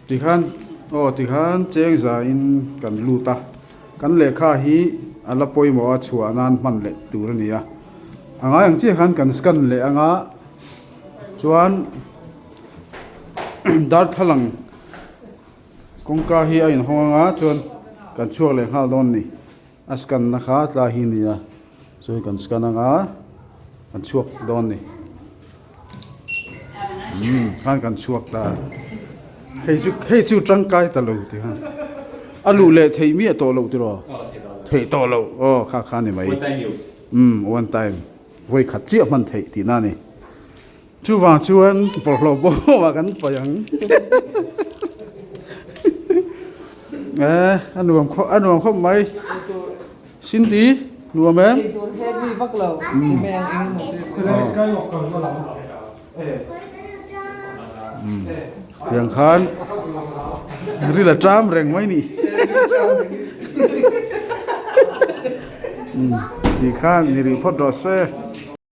Tikhan aw tikhan cheng zain kan lut a, kan lehkha hi a la pawimawh a chhuah nan hman leh tur a ni a. A ngai ang chiah khan kan scan leh anga chuan darthlalang kawngka hi a inhawng anga chuan kan chhuak leh nghal dawn a ni. A scan na kha tlai hi a ni a chuan kan scan anga kan chhuak dawn a ni. Umm khan kan chhuak ta hei chu hei chu tangkai ta lo ti khan a luh leh theih miah tawh loh tiraw theih tawh loh aw kha kha a ni mai umm one time vawi khat chiah hman theih tihna a ni chuvang chuan bawlhhlawh bawm ah kan paih ang eh a nuam khawp a nuam khawp mai. Cindy, nuam em? Ei tur heavy vak lo, ti mai ang eng emaw te. Tiang khan ril a ṭam reng mai ni. Ti khan ni rih phawt rawh se.